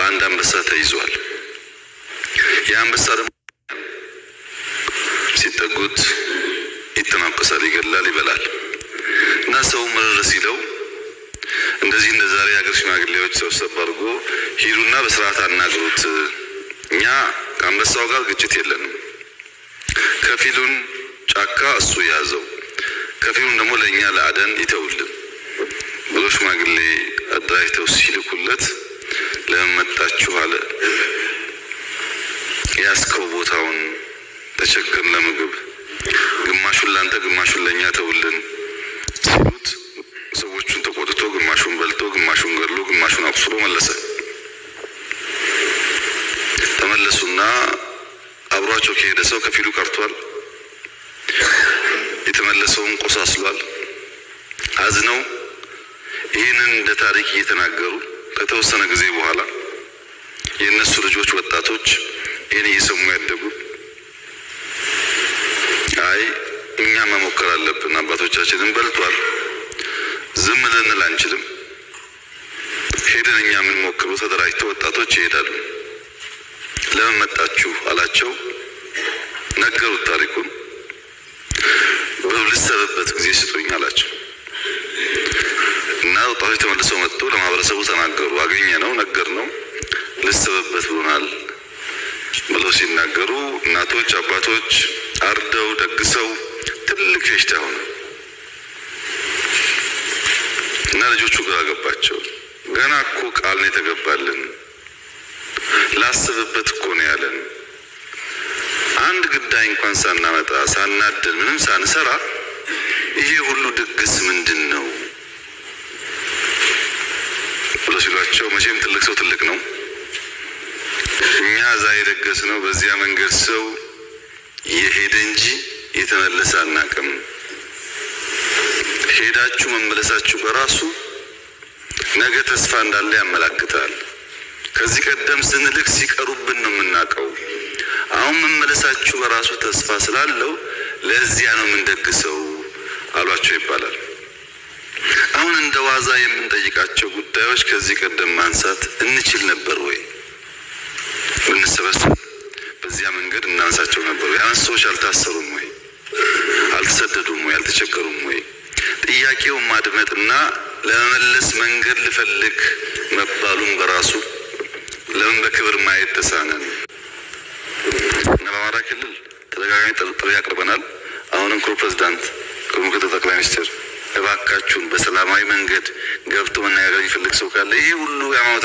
በአንድ አንበሳ ተይዟል። ያ አንበሳ ደግሞ ሲጠጉት ይተናኮሳል፣ ይገላል፣ ይበላል። እና ሰው ምርር ሲለው እንደዚህ እንደ ዛሬ የሀገር ሽማግሌዎች ሰብሰብ አድርጎ ሂዱና በስርዓት አናግሩት፣ እኛ ከአንበሳው ጋር ግጭት የለንም፣ ከፊሉን ጫካ እሱ የያዘው ከፊሉን ደግሞ ለእኛ ለአደን ይተውልን ብሎ ሽማግሌ አደራጅተው ሲልኩለት ለምን መጣችሁ አለ። ያስከው ቦታውን ተቸግርን ለምግብ ግማሹን ላንተ ግማሹን ለእኛ ተውልን ሲሉት ሰዎቹን ተቆጥቶ ግማሹን በልቶ ግማሹን ገድሎ ግማሹን አቁስሎ መለሰ። ተመለሱና አብሯቸው ከሄደ ሰው ከፊሉ ቀርቷል፣ የተመለሰውን ቆሳስሏል። አዝነው ይህንን እንደ ታሪክ እየተናገሩ ከተወሰነ ጊዜ በኋላ የእነሱ ልጆች ወጣቶች ይህን እየሰሙ ያደጉ አይ እኛ መሞከር አለብን፣ አባቶቻችንን በልቷል፣ ዝም ልንል አንችልም፣ ሄደን እኛ የምንሞክሩ ተደራጅተው ወጣቶች ይሄዳሉ። ለምን መጣችሁ አላቸው። ነገሩት ታሪኩን። ልሰብበት ጊዜ ስጡኝ አላቸው እና ወጣቶች ተመልሰው መጥቶ ለማህበረሰቡ ተናገሩ። አገኘ ነው ነገር ነው ልሰብበት ብሎናል ብለው ሲናገሩ እናቶች አባቶች አርደው ደግሰው ትልቅ ፌሽታ ሆነ እና ልጆቹ ግራ ገባቸው። ገና እኮ ቃል ነው የተገባልን፣ ላስብበት እኮ ነው ያለን። አንድ ግዳይ እንኳን ሳናመጣ ሳናድን ምንም ሳንሰራ ይሄ ሁሉ ድግስ ምንድን ነው ብሎ ሲሏቸው፣ መቼም ትልቅ ሰው ትልቅ ነው። እኛ እዛ የደገስ ነው በዚያ መንገድ ሰው የሄደ እንጂ የተመለሰ አናቅም። ሄዳችሁ መመለሳችሁ በራሱ ነገ ተስፋ እንዳለ ያመላክታል። ከዚህ ቀደም ስንልክ ሲቀሩብን ነው የምናውቀው። አሁን መመለሳችሁ በራሱ ተስፋ ስላለው ለዚያ ነው የምንደግሰው አሏቸው ይባላል። አሁን እንደ ዋዛ የምንጠይቃቸው ጉዳዮች ከዚህ ቀደም ማንሳት እንችል ነበር ወይ? ብንሰበሰብ በዚያ መንገድ እናንሳቸው ነበር ወይ? አሁን ሰዎች አልታሰሩም ወይ? አልተሰደዱም ወይ? አልተቸገሩም ወይ? ጥያቄውን ማድመጥና ለመመለስ መንገድ ልፈልግ መባሉን በራሱ ለምን በክብር ማየት ተሳነን? እና በአማራ ክልል ተደጋጋሚ ጥሪ አቅርበናል። አሁንም ክቡር ፕሬዚዳንት፣ ክቡር ምክትል ጠቅላይ ሚኒስትር እባካችሁን በሰላማዊ መንገድ ገብቶ መነጋገር የሚፈልግ ሰው ካለ ይሄ ሁሉ የሃይማኖት